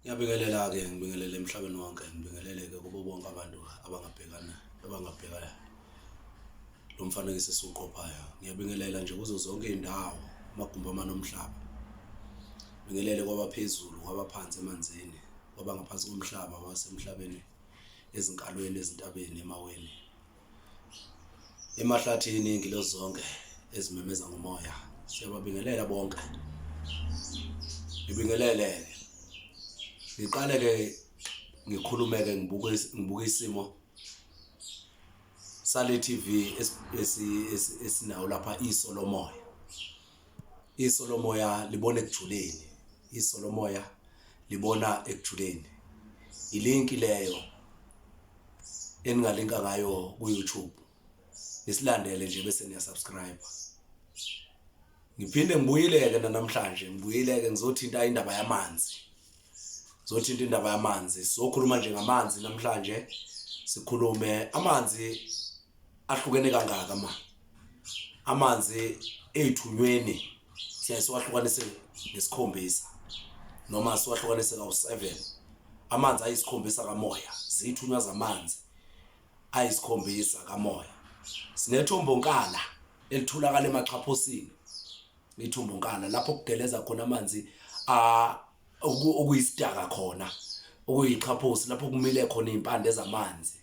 Ngiyabingelela-ke ngibingelele emhlabeni wonke ngibingelele-ke kubo bonke abantu abangabhekana abangabheka lo mfanekiso esiwuqophayo. Ngiyabingelela nje kuzo zonke iy'ndawo amagumbi amane omhlaba. Ngibingelele kwabaphezulu, kwabaphansi emanzini, kwabangaphansi komhlaba, abasemhlabeni, ezinkalweni, ezintabeni, emaweni. Emahlathini iy'ngilosi zonke ezimemeza ngomoya siyababingelela bonke. Ngibingelele-ke ngiqale-ke ngikhulume-ke ngibuke ngibuke isimo sale TV esinawo lapha iso lomoya. Iso lomoya libona ekujuleni, iso lomoya libona ekujuleni. Ilinki leyo eningalinka ngayo ku-YouTube nisilandele nje bese niya-subscribe. Ngiphinde ngibuyile-ke nanamhlanje ngibuyile-ke ngizothinta indaba yamanzi. Ngizothinta indaba yamanzi sizokhuluma nje ngamanzi namhlanje sikhulume amanzi ahlukene kangaka ma amanzi ey'thunyweni siyaye siwahlukanise ngesikhombisa noma siwahlukanise kawu-seven amanzi ayisikhombisa kamoya ziyithunywa zamanzi ayisikhombisa kamoya sinethombonkala elitholakala emaxhaphosini ithombonkala lapho kugeleza khona amanzi a okuyisidaka khona okuyixhaphosi lapho kumile khona iy'mpande zamanzi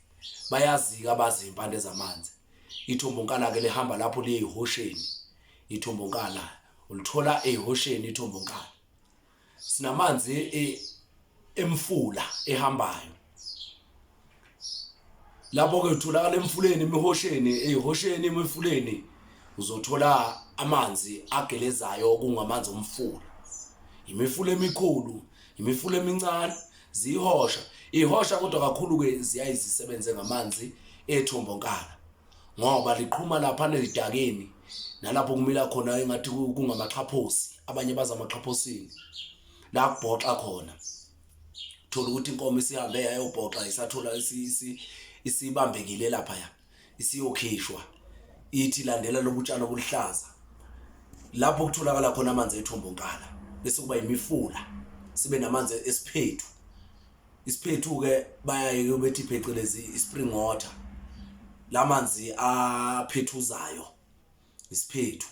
bayazika abazi iy'mpande zamanzi ithombonkala-ke lihamba lapho liye ey'hosheni ithombonkala ulithola ey'hosheni ithombonkala sinamanzi e, emfula ehambayo lapho-ke utholakala emfuleni emihosheni ey'hosheni emifuleni uzothola amanzi agelezayo okungamanzi omfula imifula emikhulu imifula emincane ziyihosha ihosha kodwa kakhulu-ke ziyaye zisebenze ngamanzi ethombonkala ngoba liqhuma lapha nezidakeni nalapho kumila khona engathi kungamaxhaphosi abanye baza amaxhaphosini la kubhoxa khona thola ukuthi inkomo isihambe yayobhoxa isathola isibambekile lapha ya isiyokhishwa ithi landela lobutshani obuluhlaza lapho kutholakala khona amanzi ethombonkala bese kuba imifula sibe namanzi esiphethu Isiphethu-ke bayaye bethi phecelezi i-spring water la manzi aphethuzayo isiphethu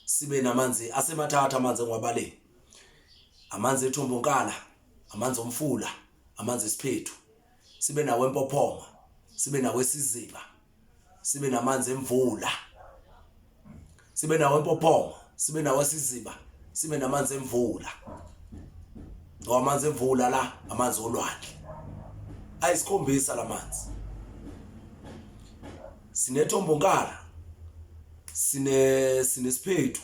sibe namanzi asemathatha amanzi engiwabaleni amanzi ethombonkala amanzi omfula amanzi esiphethu sibe nawo empophoma sibe nawo esiziba sibe namanzi emvula sibe nawo empophoma sibe nawo esiziba sibe namanzi emvula ngoba amanzi emvula la amanzi olwandle ayisikhombisa lamanzi sinethombonkala sine sinesiphethu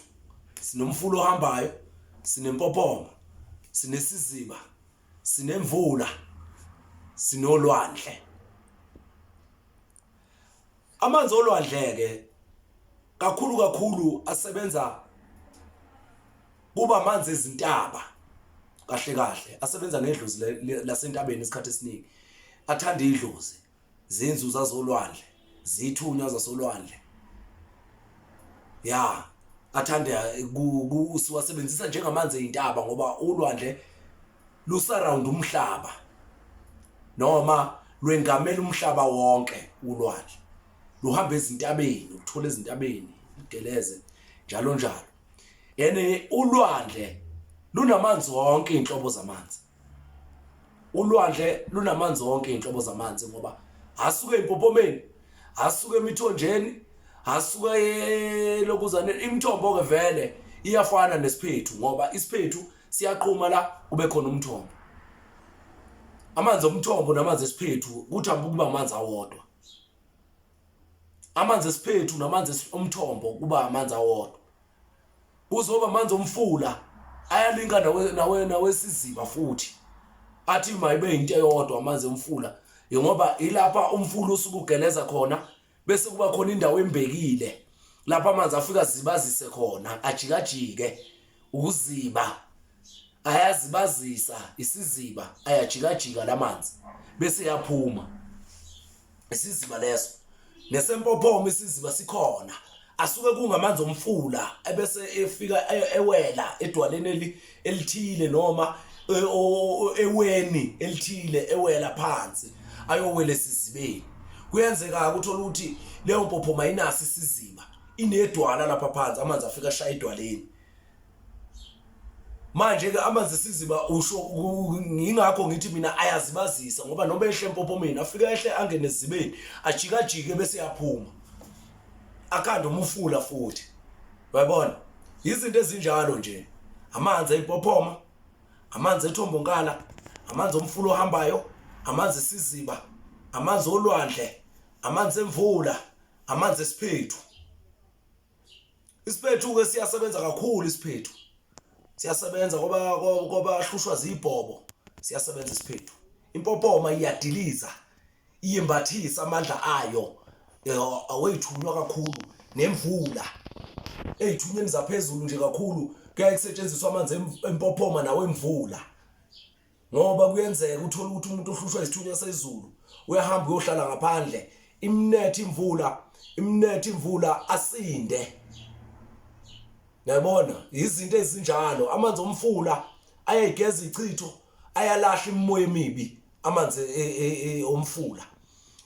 sinomfula ohambayo sinempophoma sinesiziba sinemvula sinolwandle Amanzi olwandle-ke kakhulu kakhulu asebenza kuba amanzi ezintaba kahle kahle asebenza ngedlozi lasentabeni isikhathi esiningi athanda idlozi zinzuza zolwandle zithunywa zasolwandle ya athanda siwasebenzisa njengamanzi ey'ntaba ngoba ulwandle lusarawunda umhlaba noma lwengamela umhlaba wonke ulwandle luhamba ezintabeni ukuthola ezintabeni lugeleze njalo njalo ene ulwandle lunamanzi wonke inhlobo zamanzi ulwandle lunamanzi wonke inhlobo zamanzi ngoba asuke empophomeni asuke emithonjeni asuke elokuzane imithombo ke vele iyafana nesiphethu ngoba isiphethu siyaqhuma la kube khona umthombo amanzi omthombo namanzi esiphethu kuthi kuba amanzi awodwa amanzi esiphethu namanzi omthombo kuba amanzi awodwa kuzoba amanzi omfula ayalinka nawe nawe nawesiziba futhi athi mayibe into eyodwa amanzi omfula ngoba ilapha umfula usuke ugeleza khona bese kuba khona indawo embekile lapho amanzi afika zibazise khona ajikajike ukuziba ayazibazisa isiziba ayajikajika lamanzi bese yaphuma isiziba leso nesempophoma isiziba sikhona asuke kungamanzi omfula ebese efika e, ewela edwaleni elithile noma eweni elithile ewela phansi ayowela esizibeni. Kuyenzeka uthola ukuthi leyo mpophoma ayinaso isiziba, inedwala lapha phansi, amanzi afika ashaya edwaleni. Manje ke amanzi esiziba usho ngingakho ngithi mina ayazibazisa ngoba noma ehle empophomeni afika ehle angene esizibeni ajikajike bese yaphuma akhanda umufula futhi uyabona izinto ezinjalo nje amanzi ayimpophoma amanzi ethombonkala amanzi omfula ohambayo amanzi esiziba amanzi olwandle amanzi emvula amanzi esiphethu. Isiphethu-ke siyasebenza kakhulu isiphethu siyasebenza ngoba ngoba hlushwa zibhobo siyasebenza isiphethu. Impophoma iyadiliza iyembathisa amandla ayo aweyithunywa kakhulu nemvula ey'thunyweni zaphezulu nje kakhulu kuyaye kusetshenziswa amanzi empophoma nawemvula. Ngoba kuyenzeka uthole ukuthi umuntu uhlushwa isithunywa sezulu uyahamba uyohlala ngaphandle imnethe imvula imnethe imvula asinde. Yabona izinto ezinjalo amanzi omfula ayayigeza ichitho ayalahla imimoya emibi amanzi e, e, e, omfula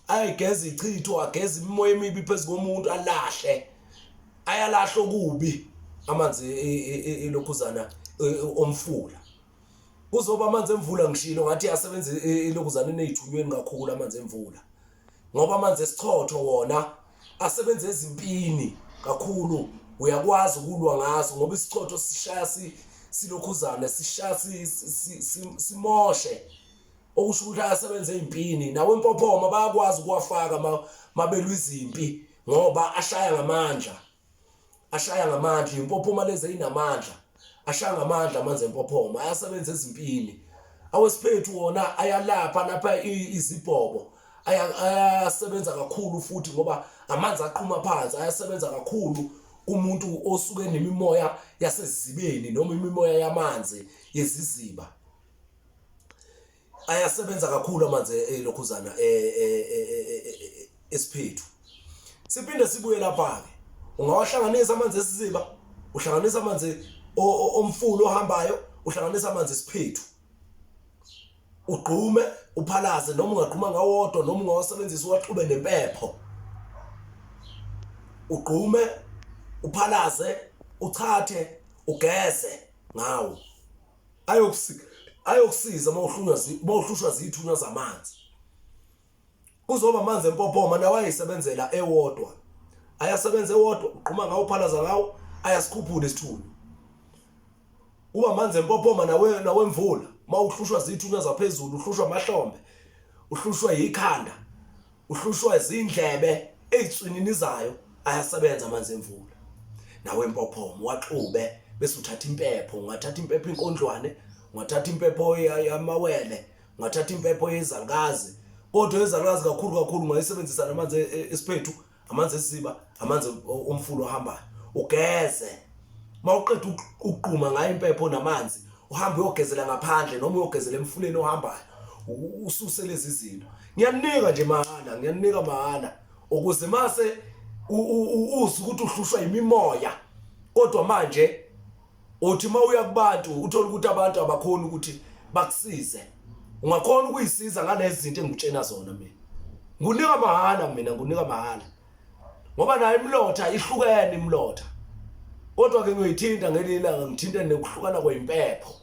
ayayigeza ichitho ageza imimoya emibi phezu komuntu alahle ayalahla okubi amanzi elokhuzana omfula. Kuzoba amanzi emvula ngishilo ngathi asebenza elokuzaneni ezithunyweni kakhulu amanzi emvula ngoba amanzi esichotho wona asebenza ezimpini kakhulu uyakwazi ukulwa ngaso ngoba isichotho sishaya silokhuzane sishaya simoshe okusho ukuthi asebenza ezimpini nawe impophoma bayakwazi ukuwafaka mabelwa izimpi ngoba ashaya ngamandla. Ashaya ngamandla impophoma lezi eyinamandla ashaya ngamandla amanzi empophoma ayasebenza ezimpini. Awesiphethu wona ayalapha lapha izibhobo ayasebenza kakhulu futhi ngoba amanzi aqhuma phansi ayasebenza kakhulu kumuntu osuke nemimoya yasezibeni noma imimoya yamanzi yeziziba. Ayasebenza kakhulu amanzi elokhuzana esiphethu. Siphinde sibuye lapha-ke, ungawahlanganisa amanzi esiziba, uhlanganisa amanzi omfula ohambayo, uhlanganisa amanzi esiphethu, ugqume uphalaze noma ungagquma ngawodwa noma ungawasebenzisa uwaxube nempepho, ugqume uphalaze uchathe ugeze ngawo. Ayokusiza uma uhlunywa uma uhlushwa zithunywa zamanzi. Kuzoba amanzi empophoma nawo ayisebenzela ewodwa, ayasebenza ewodwa ugquma ngawo uphalaza ngawo ayasikhuphula isithunywa. Kuba amanzi empophoma nawe nawemvula uma uhlushwa zithunywa zaphezulu uhlushwa amahlombe uhlushwa yikhanda uhlushwa izindlebe ezitswininizayo ayasebenza amanzi emvula nawe empophoma waxube bese uthatha impepho ungathatha impepho inkondlwane ungathatha impepho yamawele ungathatha impepho yezalukazi kodwa ezalukazi kakhulu kakhulu ungayisebenzisa namanzi esiphethu amanzi esiziba amanzi omfula ohambayo ugeze uma uqeda ukugquma ngayo impepho namanzi uhambe uyogezela ngaphandle noma uyogezela emfuleni ohambayo ususe lezi zinto. Ngiyanika nje mahhala, ngiyanika mahhala ukuze mase uzi ukuthi uhlushwa imimoya kodwa manje uthi uma uya kubantu uthole ukuthi abantu abakhoni ukuthi bakusize. Ungakhona ukuyisiza ngalezi zinto engikutshena zona mina. Ngunika mahhala mina, ngunika mahhala. Ngoba nayo imilotha ihlukene imilotha. Kodwa ke ngiyoyithinta ngelinye ilanga ngithinte nokuhlukana kwempepho.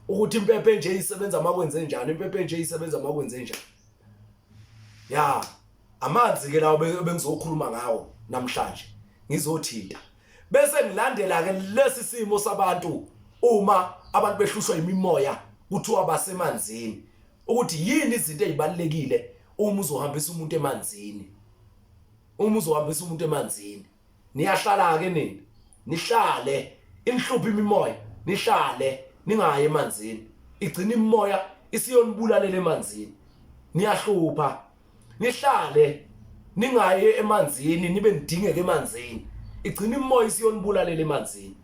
Ukuthi impepho enje isebenza makwenze njani, impepho enje isebenza makwenze njani. Ya, amanzi ke lawo bengizokhuluma ngawo namhlanje. Ngizothinta. Bese ngilandela ke lesi simo sabantu uma abantu behlushwa imimoya kuthiwa basemanzini. Ukuthi yini izinto ezibalekile uma uzohambisa umuntu emanzini. Uma uzohambisa umuntu emanzini. Niyahlala ke nina. Nihlale inihluphe imimoya, nihlale ningayi emanzini. Igcina imimoya isiyonibulalela emanzini. Niyahlupha. Nihlale ningayi emanzini nibe nidingeke emanzini. Igcina imimoya isiyonibulalela emanzini.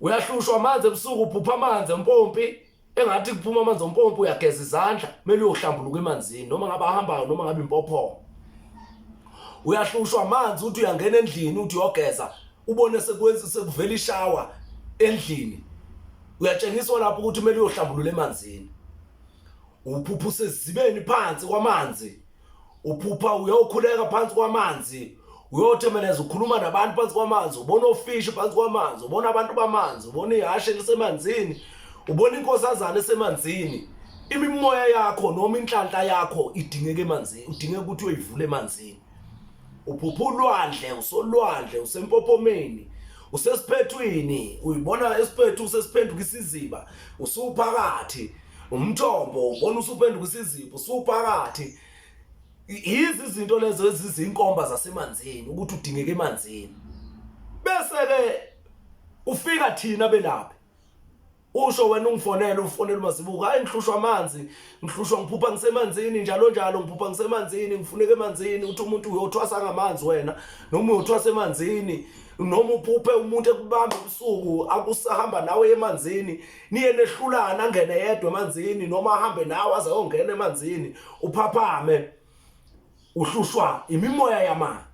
Uyahlushwa amanzi ebusuku uphupha amanzi empompi engathi kuphuma amanzi ompompi uyageza izandla kumele uyohlambuluka emanzini noma ngabe ahambayo noma ngabe impophoma. Uyahlushwa amanzi uthi uyangena endlini uthi uyogeza ubone sekwenza sekuvela ishawa endlini. Uyatshengiswa lapho ukuthi kumele uyohlambulula emanzini. Uphupha usezibeni phansi kwamanzi. Uphupha uyokhuleka phansi kwamanzi. Uyothemeleza ukhuluma nabantu phansi kwamanzi, ubona ofishi phansi kwamanzi, ubona abantu bamanzi, ubona ihashe lisemanzini, ubona inkosazana esemanzini. Imimoya yakho noma inhlanhla yakho idingeka emanzini, udingeka ukuthi uyoyivula emanzini. Uphupha ulwandle, usolwandle, usempophomeni, usesiphethwini, uyibona esiphethu usesiphenduka isiziba, usuphakathi umthombo, ubona usuphenduka isiziba, usuphakathi. Yizi izinto lezo ezizinkomba zasemanzini ukuthi udingeka emanzini. Bese ke ufika thina belaphi usho wena ungifonele ufonele uMazibuko hayi ngihlushwa amanzi ngihlushwa ngiphupha ngisemanzini njalo njalo ngiphupha ngisemanzini ngifuneka emanzini uthi umuntu uyothwasa ngamanzi wena noma uyothwasa emanzini noma uphuphe umuntu ekubamba ebusuku akusahamba nawe emanzini niye nehlulana angene yedwa emanzini noma ahambe nawe aze ayongena emanzini uphaphame uhlushwa imimoya yamanzi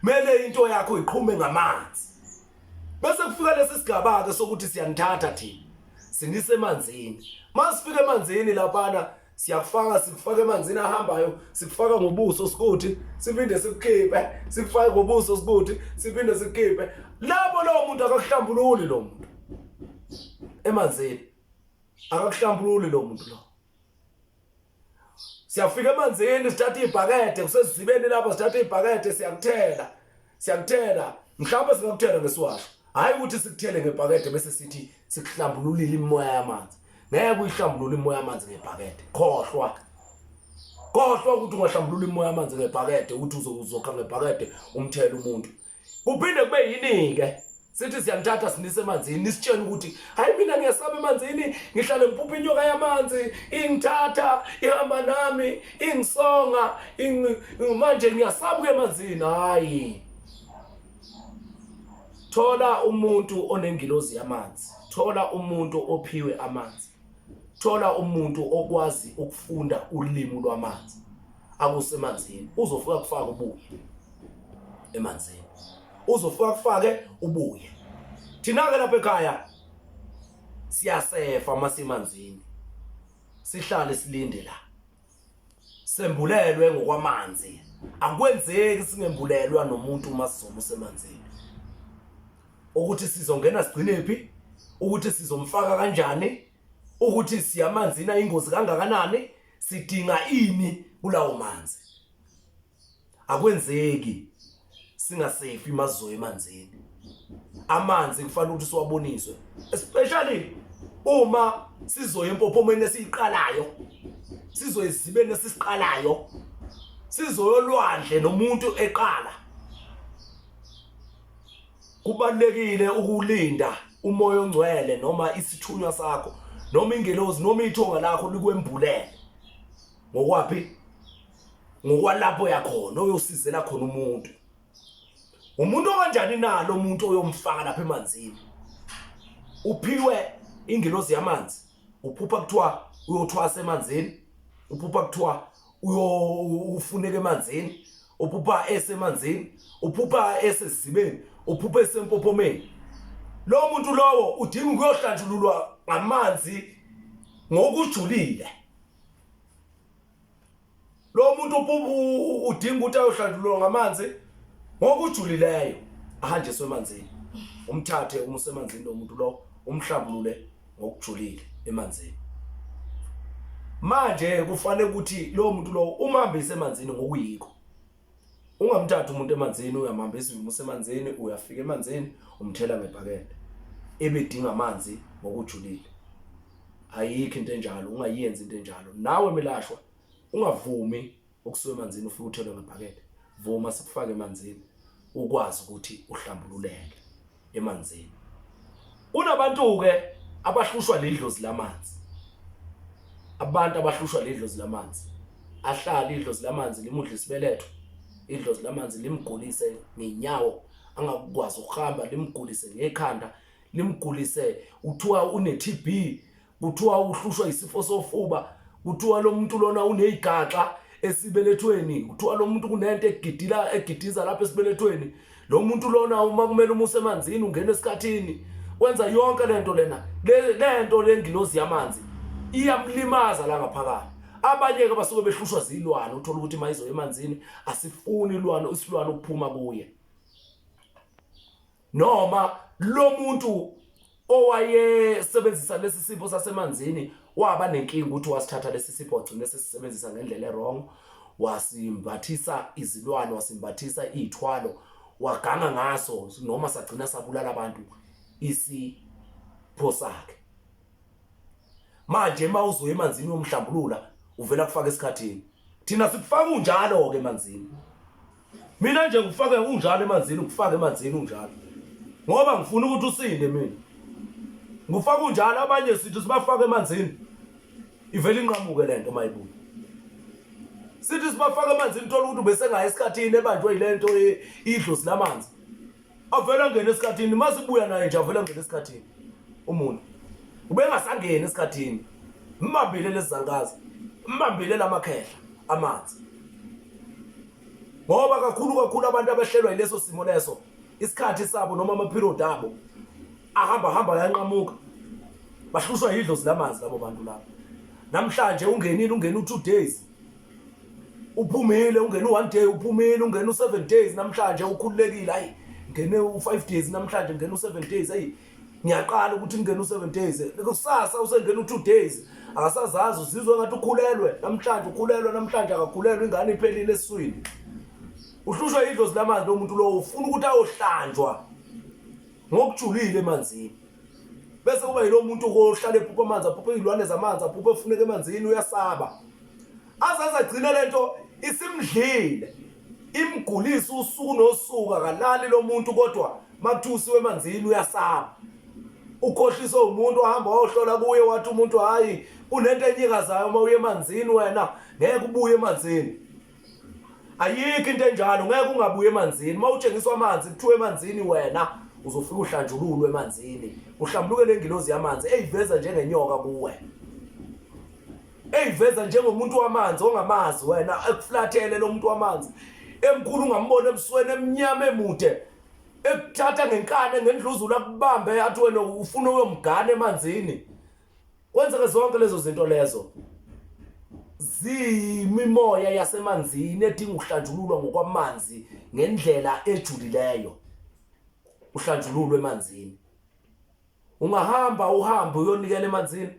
mele into yakho iqhume ngamanzi bese kufika lesi sigaba ke sokuthi siyanithatha thina sinise emanzini masifika emanzini laphana siyakufaka sikufaka emanzini ahambayo sikufaka ngobuso sikuthi siphinde sikukhiphe sikufake ngobuso sikuthi siphinde sikukhiphe lapho lowo muntu akakuhlambululi lo muntu emanzini akakuhlambululi lo muntu lo Siyafika emanzini sithatha ibhakede kusezibeni lapho sithatha ibhakede siyakuthela. Siyakuthela. Mhlawumbe singakuthela ngesiwasho. Hayi ukuthi sikuthele ngebhakede bese sithi sikuhlambululile imimoya yamanzi. Ngeke uyihlambulule imimoya yamanzi ngebhakede. Khohlwa. Khohlwa ukuthi ungahlambulula imimoya yamanzi ngebhakede ukuthi uzokha ngebhakede umthele umuntu. Kuphinde kube yini-ke sithi siyanithatha sinise emanzini nisitshela ukuthi hayi mina ngiyasaba emanzini ngihlale ngiphupha inyoka yamanzi ingithatha ihamba nami ingisonga manje ngiyasaba ukuya emanzini hayi thola umuntu onengilozi yamanzi thola umuntu ophiwe amanzi thola umuntu okwazi ukufunda ulimi lwamanzi akusemanzini uzofika kufaka ubuye emanzini uzofika kufake ubuye thina ke lapha ekhaya siyasefa masemanzini sihlale silinde la sembulelwe ngokwamanzi akwenzeki singembulelwa nomuntu uma sizomusa emanzini ukuthi sizongena sigcinephi ukuthi sizomfaka kanjani ukuthi siyamanzini ayingozi kangakanani sidinga ini kulawo manzi akwenzeki singasefi mazoya emanzini amanzi kufanele ukuthi siwaboniswe especially uma sizoya empophomeni esiyiqalayo sizoya esizibeni esisiqalayo sizoyolwandle nomuntu eqala kubalekile ukulinda umoya ongcwele noma isithunywa sakho noma ingelozi noma ithonga lakho likwembulele ngokwaphi ngokwalapho yakhona oyosizela khona umuntu umuntu okanjani na lo muntu oyomfaka lapha emanzini uphiwe ingilozi yamanzi uphupha kuthiwa uyothwasa emanzini uphupha kuthiwa ufuneka emanzini uphupha esemanzini uphupha esezibeni uphupha esempophomeni lo muntu lowo udinga ukuyohlanjululwa ngamanzi ngokujulile lo muntu udinga ukuthi ayohlanjululwa ngamanzi ngokujulileyo ahanjiswe emanzini umthathe umuse emanzini lo muntu lo umhlambulule ngokujulile emanzini manje kufanele ukuthi lo muntu lo umhambise emanzini ngokuyikho ungamthathi umuntu emanzini uyamhambisa umuse emanzini uyafika emanzini umthela ngebhakede ebedinga amanzi ngokujulile ayikho into enjalo ungayenzi into enjalo nawe melashwa ungavumi ukusuka emanzini ufike uthelwe ngebhakede vuma sikufake emanzini ukwazi ukuthi uhlambululeke emanzini kunabantu-ke abahlushwa lidlozi lamanzi abantu abahlushwa lidlozi lamanzi ahlale idlozi lamanzi limudla isibeletho idlozi lamanzi limgulise ngenyawo angakwazi ukuhamba limgulise ngekhanda limgulise uthiwa une-TB kuthiwa uhlushwa isifo sofuba kuthiwa lo muntu lona unezigaxa esibelethweni kuthiwa lo muntu kunento egidila egidiza lapha esibelethweni lo muntu lona uma kumele umuse emanzini ungena esikhathini Wenza yonke lento lena, lento lengilozi yamanzi iyamlimaza la ngaphakathi. Abanye ke basuke behlushwa zilwane, uthola ukuthi mayizo emanzini asifuni ilwane, isilwane ukuphuma kuye. Noma lo muntu owayesebenzisa lesi sipho sasemanzini waba nenkinga ukuthi wasithatha lesi sipho wagcina sesisebenzisa ngendlela e-wrong, wasimbathisa izilwane, wasimbathisa iy'thwalo, waganga ngaso noma sagcina sabulala abantu isipho sakhe. Manje uma uzoya emanzini uyomhlambulula uvela kufaka esikhathini. Thina sikufaka unjalo-ke emanzini. Mina nje ngikufake unjalo emanzini, ngikufake emanzini unjalo. Ngoba ngifuna ukuthi usinde mina. Ngikufaka unjalo abanye sithi sibafake emanzini. Ivele inqamuke lento mayibuya. Sithi sibafake emanzini thola ukuthi ubesengaya esikhathini ebanjwe yilento idlozi lamanzi. Avele angene esikhathini masibuya naye nje avele angene esikhathini. Umuntu ubengasangeni esikhathini. Mbambile lezangazi. Mbambile lamakhehla amanzi. Ngoba kakhulu kakhulu abantu abehlelwa yileso simo leso isikhathi sabo noma ama-period abo ahamba hamba yanqamuka bahlushwa yidlozi lamanzi labo bantu labo. Namhlanje ungenile ungena u-2 days uphumile, ungena u-1 day uphumile, ungena u-7 days namhlanje ukhululekile, hayi ngene u-5 days namhlanje, ngene u-7 days, hayi ngiyaqala ukuthi ngingene u-7 days, kusasa usengena u-2 days akasazazi, uzizwe ngathi ukhulelwe namhlanje, ukhulelwe namhlanje, akakhulelwe, ingane iphelile esiswini. Uhlushwa yidlozi lamanzi lo muntu lowo, ufuna ukuthi ayohlanjwa ngokujulile emanzini. Bese kuba yilo muntu ohlala ephupha amanzi, aphuphe izilwane zamanzi, aphuphe efuneka emanzini, uyasaba. Azaze agcine lento isimdlile, imgulisa usuku nosuku, akalali lo muntu kodwa makuthiwa usiwe emanzini uyasaba. Ukhohliswe umuntu wahamba wayohlola kuye wathi umuntu hayi kunento enyikazayo uma uye emanzini wena ngeke ubuye emanzini. Ayikho into enjalo, ngeke ungabuyi emanzini. Uma utshengiswa amanzi kuthiwa emanzini wena uzofika uhlanjululwe emanzini, uhlambuluke le ngilozi yamanzi eyiveza njengenyoka kuwe, eyiveza njengomuntu wamanzi ongamazi wena, ekuflathele lo muntu wamanzi emkhulu ungambona ebusweni, emnyama emude, ekuthatha ngenkani ngendluzula akubambe athi wena ufuna uyomgana emanzini. Kwenzeke zonke lezo zinto lezo ziyimimoya yasemanzini edinga ukuhlanjululwa ngokwamanzi ngendlela ejulileyo, uhlanjululwe emanzini. Ungahamba uhambe uyonikela emanzini,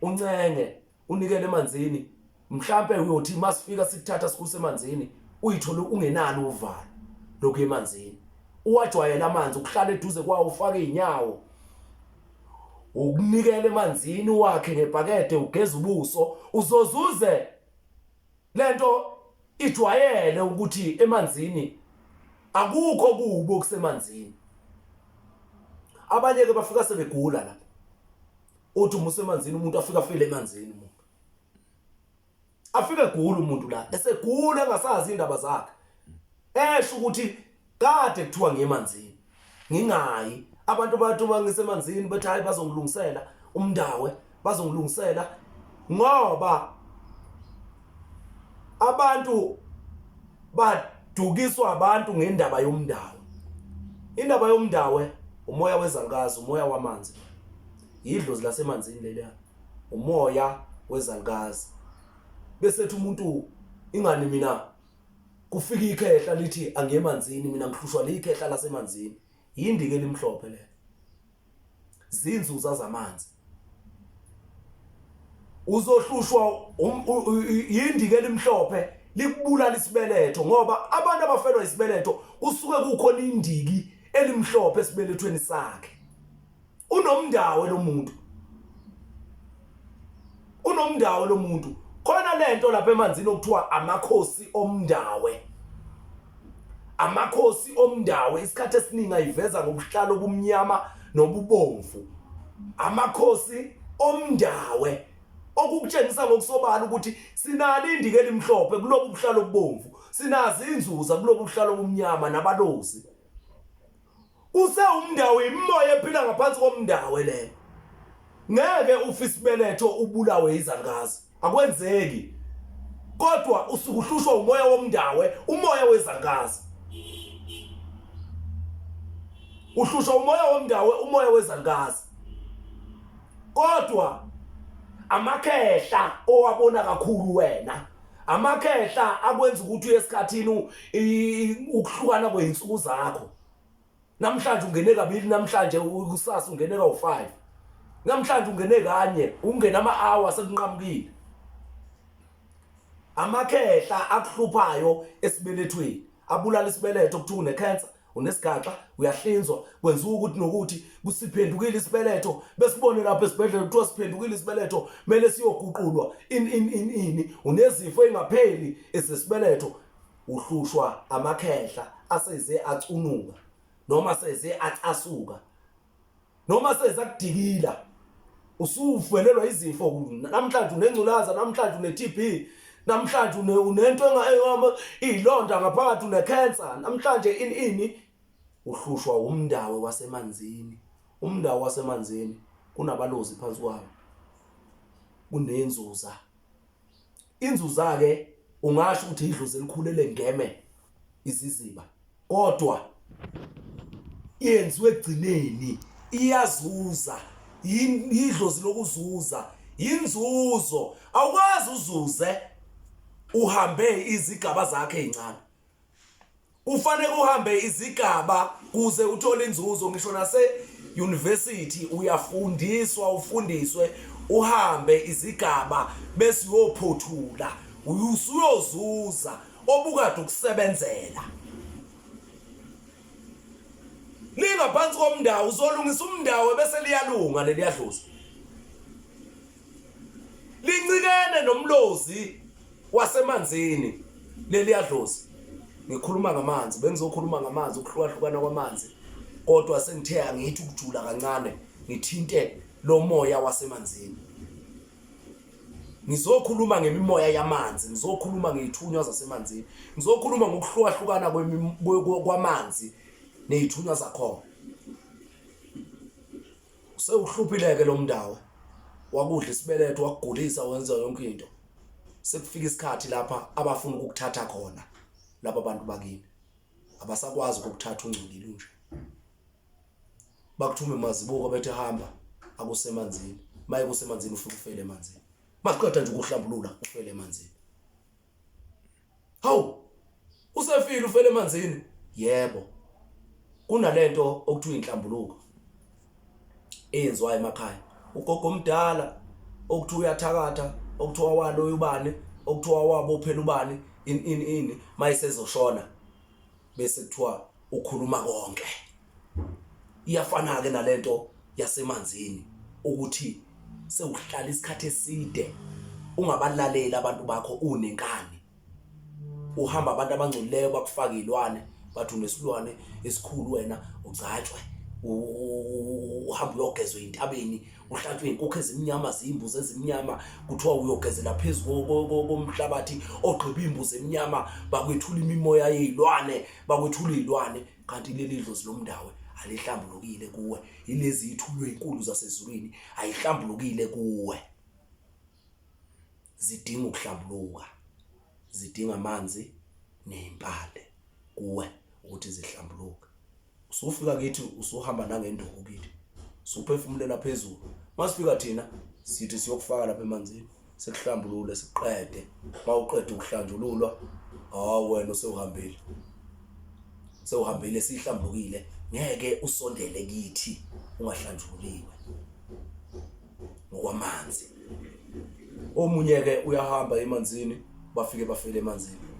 uncenge unikele emanzini, mhlampe uyothi masifika sikuthatha sikuse emanzini uyithole ungenalo uvalo lokuya emanzini. Uwajwayele amanzi, ukuhlala eduze kwawo, ufake izinyawo, ukunikela emanzini wakhe ngebhakede, ugeza ubuso, uzozuze lento ijwayele ukuthi emanzini akukho kubi okusemanzini. Abanye ke bafika sebegula lapha, uthi uma usemanzini umuntu afika afile emanzini, umuntu afike egula umuntu la esegula engasazi indaba zakhe, esho ukuthi kade kuthiwa ngiye emanzini ngingayi. Abantu bathi uma ngisemanzini bethi hayi bazongilungisela umndawe, bazongilungisela, ngoba abantu badukiswa abantu ngendaba yomndawe. Indaba yomndawe umoya wezalukazi, umoya wamanzi, yidlozi lasemanzini leliya, umoya wezalukazi. Bese ethi umuntu ingani mina kufika ikhehla lithi angiye emanzini mina ngihlushwa likhehla lasemanzini. Yindike elimhlophe le, zinzuza zamanzi. Uzohlushwa yindike elimhlophe likubulala isibeletho, ngoba abantu abafelwa isibeletho kusuke kukhona indiki elimhlophe esibelethweni sakhe. Unomndawe lo muntu, unomndawe lo muntu. Khona lento lapha emanzini okuthiwa amakhosi omndawe. Amakhosi omndawe isikhathi esiningi ayiveza ngobuhlalo obumnyama nobubomvu. Amakhosi omndawe okukutshengisa ngokusobala ukuthi sinalo indiki elimhlophe kulobu buhlalo obubomvu, sinazo inzuza kulobu buhlalo obumnyama nabalozi. Kusewumndawo, imimoya ephila ngaphansi komndawo leyo. Ngeke ufe isibeletho ubulawe izalukazi, akwenzeki. Kodwa usuke uhlushwa umoya womndawe, umoya wezalukazi. Uhlushwa umoya womndawo, umoya wezalukazi. Kodwa amakhehla owabona kakhulu wena, amakhehla akwenza ukuthi uye esikhathini ukuhlukana kwey'nsuku zakho. Namhlanje ungene kabili, namhlanje kusasa ungene kawu-5. Namhlanje ungene kanye, ungene ama-hour sekunqamukile. Amakhehla akuhluphayo esibelethweni, abulala isibeletho kuthiwa une-cancer, unesigaxa, uyahlinzwa, kwenziwa ukuthi nokuthi kusiphendukile isibeletho, besibone lapha esibhedlela kuthiwa siphendukile isibeletho, kumele siyoguqulwa in in in ini, unezifo engapheli esesibeletho, uhlushwa amakhehla aseze acunuka noma seze acasuka noma seze akudikila usuvelelwa izifo namhlanje unengculaza namhlanje une-TB namhlanje unento iyilonda ngaphakathi une-cancer namhlanje ini ini uhlushwa umndawe wasemanzini umndawo wasemanzini kunabalozi phansi kwawo kunenzuza Inzuza-ke ungasho ukuthi idlozi elikhulu elengeme iziziba kodwa yenziwe ekugcineni iyazuza idlozi lokuzuza yinzuzo awukwazi uzuze uhambe izigaba zakhe ezincane Kufanele uhambe izigaba kuze uthole inzuzo ngisho nase university uyafundiswa ufundiswe uhambe izigaba bese uyophothula usuyozuza obukade ukusebenzela lingaphansi komndawo uzolungisa umndawo bese liyalunga leliyadlozi lincikene nomlozi wasemanzini leliyadlozi ngikhuluma ngamanzi bengizokhuluma ngamanzi ukuhlukahlukana kwamanzi kodwa sengithe angithi ukujula kancane ngithinte lo moya wasemanzini ngizokhuluma ngemimoya yamanzi ngizokhuluma ngeyithunywa zasemanzini ngizokhuluma ngokuhlukahlukana kwamanzi neyithunywa zakhona Usewuhluphileke lo mndawo wakudla isibeletho wakugulisa wenza yonke into. Sekufika isikhathi lapha abafuna ukukuthatha khona laba bantu bakini. Abasakwazi ukukuthatha ungcolile unje. Bakuthume mazibuko bethe hamba akusemanzini. Maye kusemanzini ufike ufele emanzini. Masiqeda nje ukuhlambulula ufele emanzini. Hawu usefile ufele emanzini. Yebo. Kunalento okuthiwa inhlambuluko eyenziwa emakhaya. Ugogo omdala okuthiwa uyathakatha, okuthiwa waloya ubani, okuthiwa wabophela ubani in in in mayisezoshona bese kuthiwa ukhuluma konke. Iyafana-ke nalento yasemanzini ukuthi sewuhlala isikhathi eside ungabalaleli abantu bakho unenkani uhamba abantu abangcolileyo bakufake ilwane bathi unesilwane esikhulu wena ugcatshwe uhambe uyogezwa entabeni uhlatshwe inkukhu ezimnyama ziyimbuzi ezimnyama kuthiwa uyogezela phezu komhlabathi ogqiba imbuzi emnyama bakwethula imimoya yey'lwane bakwethula iy'lwane kanti leli dlozi lomndawe alihlambulukile kuwe ilezi ithunywa ezinkulu zasezulwini ayihlambulukile kuwe zidinga ukuhlambuluka zidinga amanzi nezimpande kuwe ukuthi zihlambuluke usufika kithi usuhamba nangenduku kithi usuphefumulela phezulu masifika thina sithi siyokufaka lapha emanzini sikuhlambulule siqede mawuqeda ukuhlanjululwa hawu wena usewuhambile sewuhambile sihlambulukile ngeke usondele kithi ungahlanjululiwe ngokwamanzi omunye ke uyahamba emanzini bafike bafele emanzini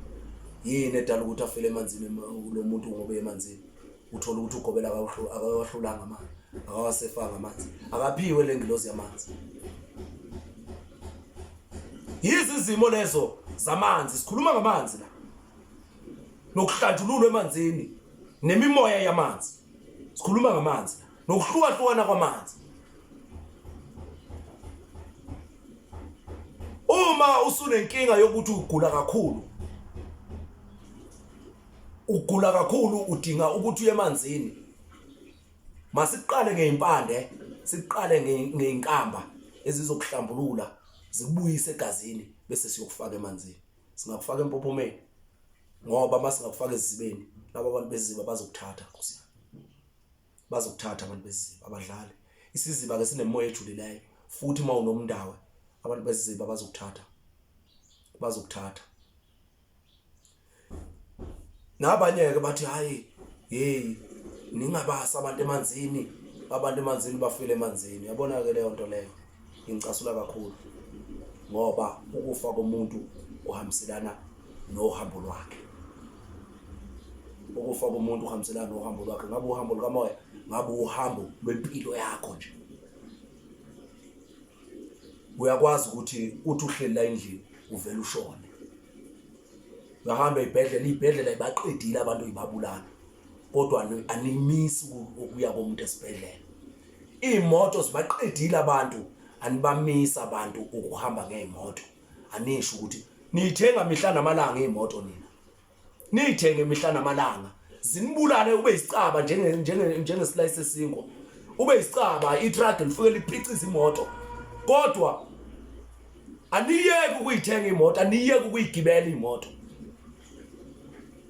yini edala ukuthi afele emanzini lo muntu ngoba emanzini uthola ukuthi ugobela akawahlulanga amanzi akawasefanga amanzi akaphiwe le ngilozi yamanzi yizi izimo lezo zamanzi sikhuluma ngamanzi la nokuhlanjululwa emanzini nemimoya yamanzi sikhuluma ngamanzi nokuhlukahlukana kwamanzi uma usunenkinga yokuthi ugula kakhulu ugula kakhulu udinga ukuthi uye emanzini masiqale ngeimpande siqale ngeinkamba ezizokuhlambulula zikubuyise egazini bese siyokufaka emanzini singakufaka empophomeni ngoba masingakufaka ezizibeni laba bantu beziziba bazokuthatha nkosi yami. Bazokuthatha abantu besiziba abadlali. Isiziba ke sinemoya ejulileyo futhi uma unomndawe abantu besiziba bazokuthatha. Bazokuthatha. Nabanye ke bathi hayi hey ningabasa abantu emanzini abantu emanzini bafile emanzini yabona ke leyo nto leyo ingicasula kakhulu ngoba ukufa komuntu kuhambiselana nohambo lwakhe ukufa komuntu kuhambiselana nohambo lwakhe ngabe uhambo lukamoya ngabe uhambo lwempilo yakho nje uyakwazi ukuthi uthi uhleli la endlini uvele ushone uyahamba ey'bhedlela iy'bhedlela ibaqedile abantu ibabulala kodwa animisi ukuya komuntu esibhedlela iy'moto zibaqedile abantu anibamisi abantu ukuhamba ngey'moto anisho ukuthi niyithenga mihla namalanga iy'moto nina niyithenge mihla namalanga zinibulale ube isicaba njenge njenge njengesilayi sesinkwa ube isicaba itruck lifike liphicize imoto kodwa aniyeke ukuyithenga imoto aniyeke ukuyigibela imoto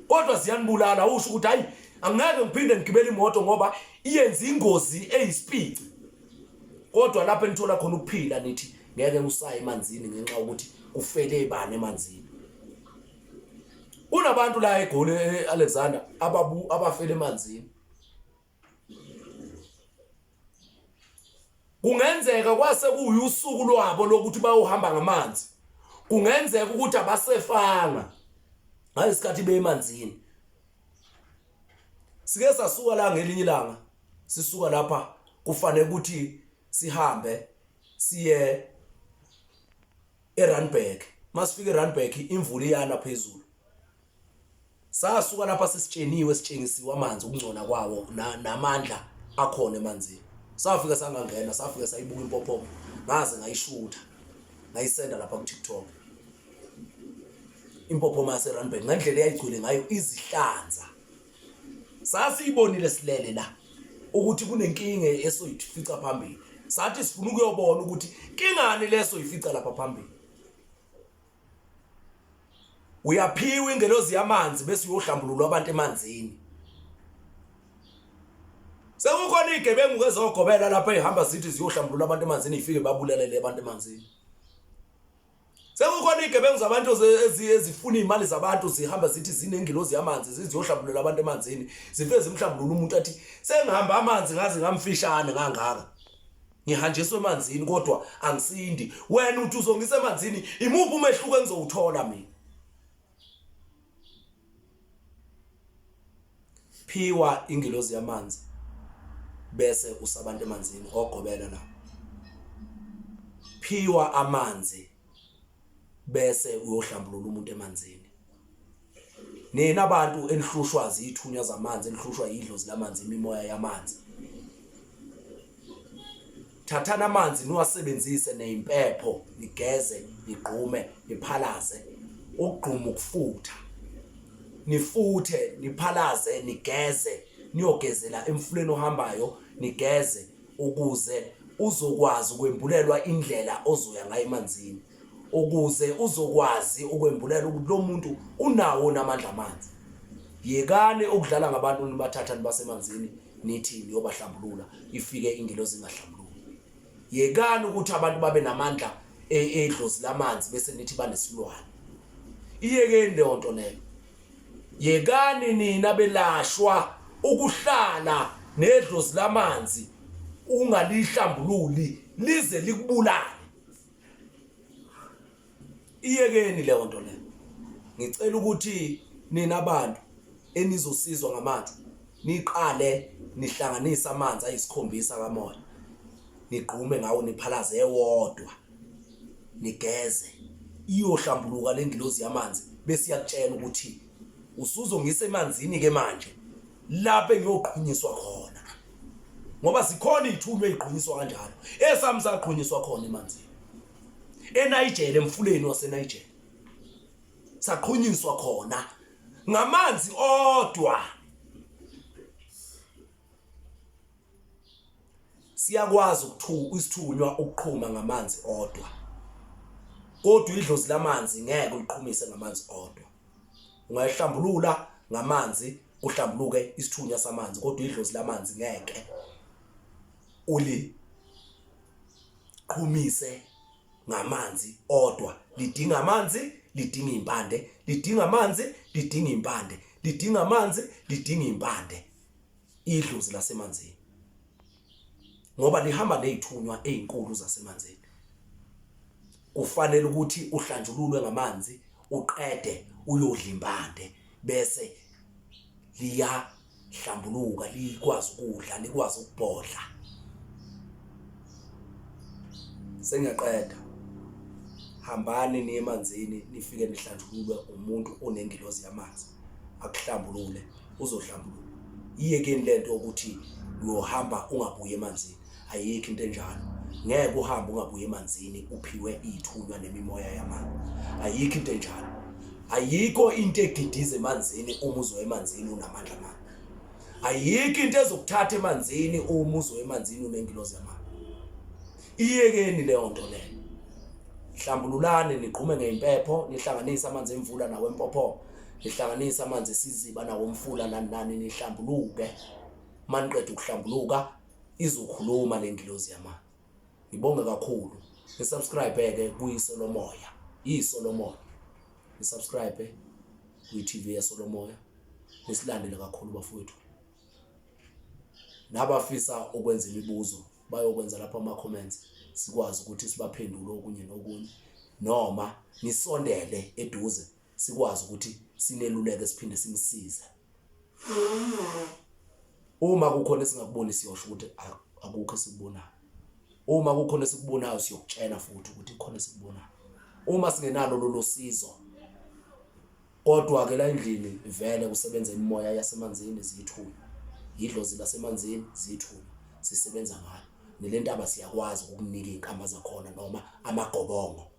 kodwa ziyanibulala usho ukuthi hayi angeke ngiphinde ngigibele imoto ngoba iyenza ingozi eyisipici kodwa lapho enithola khona ukuphila nithi ngeke usaye emanzini ngenxa yokuthi kufele bani emanzini Kunabantu la eGoli eAlexander ababu abafela emanzini. Kungenzeka kwase kuyusuku lwabo lokuthi bayohamba ngamanzi. Kungenzeka ukuthi abasefanga ngalesikhathi bemanzini. Sike sasuka la ngelinye ilanga sisuka lapha kufanele ukuthi sihambe siye eRandburg masifika eRandburg imvula iyana phezulu sasuka lapha sesitsheniwe sitshengisiwe amanzi ukungcola kwawo namandla akhona emanzini safika sangangena safika sayibuka impophoma ngaze ngayishutha ngayisenda lapha ku-TikTok impophoma yaseRandburg ngendlela eyayigcwele ngayo izihlanza Sasiyibonile silele la ukuthi kunenkinga esoyifica phambili. Sathi sifuna ukuyobona ukuthi kingani leso ifica lapha phambili. Uyaphiwa ingelozi yamanzi bese uyohlambululwa abantu emanzini. Sekukhona igebengu kezogobela lapha ehamba zithi ziyohlambulula abantu emanzini ifike babulalele abantu emanzini. Sekukhona igebengu zabantu ezifuna iy'mali zabantu zihamba zithi zinengilozi yamanzi ziziyohlambulula abantu emanzini zifike zimhlambulula umuntu athi sengihamba amanzi ngaze ngamfishane ngangaka ngihanjiswe emanzini kodwa angisindi wena uthi uzongisa emanzini imuphi umehluko engizowuthola mina Phiwa ingilozi yamanzi bese usabantu emanzini ogobela la. Phiwa amanzi bese uyohlambulula umuntu emanzini. Nina abantu enihlushwa zithunywa zamanzi enihlushwa yidlozi lamanzi imimoya yamanzi. Thathani amanzi niwasebenzise neyimpepho nigeze nigqume niphalaze ukugquma ukufutha nifuthe niphalaze nigeze niyogezela emfuleni ohambayo nigeze ukuze uzokwazi ukwembulelwa indlela ozoya ngayo emanzini ukuze uzokwazi ukwembulela ukuthi lo muntu unawo namandla amanzi yekani ukudlala ngabantu nibathatha nibasemanzini nithi niyobahlambulula ifike ingelozi ingahlambululi yekani ukuthi abantu babe namandla e, edlozi lamanzi bese nithi banesilwane iyekeni leyo nto leyo yekani nina belashwa ukuhlala nedlozi lamanzi ungalihlambululi lize likubulale Iyekeni leyo nto leyo. Ngicela ukuthi nina abantu enizosizwa ngamanzi niqale nihlanganise amanzi ayisikhombisa kamoya nigqume ngawo niphalaze ewodwa nigeze iyohlambuluka le ngilozi yamanzi bese iyakutshela ukuthi usuzongisa emanzini ke manje lapho engiyoqhunyiswa khona ngoba zikhona izithunywa eziqhunyiswa kanjalo esami saqhunyiswa khona emanzini eNiger emfuleni waseNiger saqhunyiswa khona ngamanzi odwa siyakwazi ukuthu isithunywa ukuqhuma ngamanzi odwa kodwa idlozi lamanzi ngeke uliqhumise ngamanzi odwa ungayihlambulula ngamanzi kuhlambuluke isithunywa samanzi kodwa idlozi lamanzi ngeke. uliqhumise ngamanzi odwa. Lidinga amanzi, lidinga impande, lidinga amanzi, lidinga impande, lidinga amanzi, lidinga impande. Idlozi lasemanzini ngoba lihamba nezithunywa ezinkulu zasemanzini. Kufanele ukuthi uhlanjululwe ngamanzi uqede uyodla impande bese liyahlambuluka likwazi ukudla likwazi ukubhodla. Sengiyaqeda, hambani niye emanzini nifike nihlanjululwe umuntu onengilozi yamanzi akuhlambulule uzohlambuluka. Iyekeni lento yokuthi uyohamba ungabuyi emanzini, ayikho into enjalo. Ngeke uhambe ungabuyi emanzini uphiwe ithunywa nemimoya yamanzi, ayikho into enjalo. Ayikho into egidiza emanzini uma uzoya emanzini unamandla amanzi. Ayikho into ezokuthatha emanzini uma uzoya emanzini unengilozi yamanzi. Iyekeni leyo nto leyo. Hlambululani nigqume ngeimpepho nihlanganise amanzi emvula nawempophoma nihlanganise amanzi esiziba nawomfula nani nani nihlambuluke. Maniqeda ukuhlambuluka izokhuluma le ngilozi yamanzi. Ngibonge kakhulu. Nisubscribe ke kuyiso lomoya. Iso lomoya. Nisubscribe kwi-TV yaSolomoya. Nisilandele kakhulu bafowethu. Nabafisa ukwenza imibuzo bayokwenza lapho ama comments sikwazi ukuthi sibaphendule okunye nokunye noma nisondele eduze sikwazi ukuthi sineluleke siphinde sinisize. Uma kukhona esingakuboni siyosho ukuthi akukho esikubonayo. Uma kukhona esikubonayo siyokutshela futhi ukuthi kukhona esikubonayo. Uma singenalo lolo sizo kodwa ke la endlini vele kusebenza imimoya yasemanzini ziyithunywa. Yidlozi lasemanzini ziyithunywa sisebenza ngayo. Nelentaba siyakwazi ukukunika izinkamba zakhona noma amagobongo.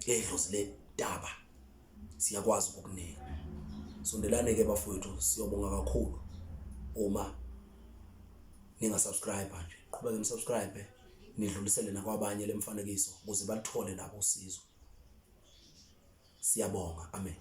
Edlozi lentaba. Siyakwazi ukukunika. Sondelane ke bafowethu, siyobonga kakhulu uma ninga subscribe nje. Qhubeke ni subscribe nidlulisele nakwabanye lemfanekiso ukuze baluthole nabo usizo. Siyabonga. Amen.